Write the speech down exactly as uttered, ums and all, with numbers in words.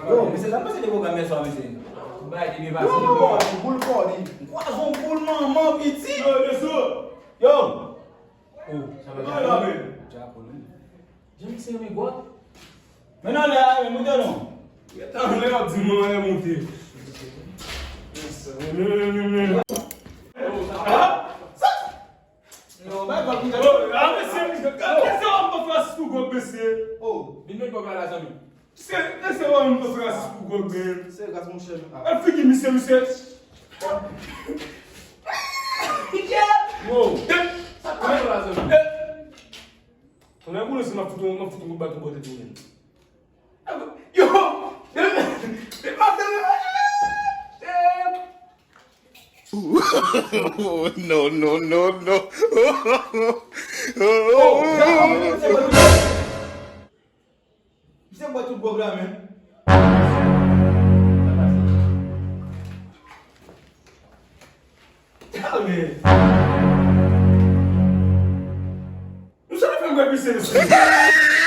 Yo, mesye, sa pase de pwogram yè swa, mesye? Bay de byen pase. Boul kò li, boul kò li. Kwa zon boul manman piti. Yo, leso. Yo. Oh, sa va. Yo, la, men. Dja konnen. Jan misye renmen gwòt. Men nan lè a, men moute non. Gentan lè w ap di mwen lè moute. Ah! Sa? Non, bay pa koute. Oh, ah, mesye, mesye, kèsyon an pa fè asistan gwòt, mesye. Oh. Vin met gwòt la, zanmi. Se, se wè m pa fè asistan gwòt, men. Se gras, monchè. Ah. E figi misye, misye. Wow. Sa k pase la, zanmi? Mwen boule si m ap fout yon, m ap fout yon kout baton bò tèt ou menm. Yo! De, de, de, Oh, no, no, no, no. Oh, misye bwè tout, misye bwè tout gwòg la, men. Talè. Nou sa fè m wè misye, mesye.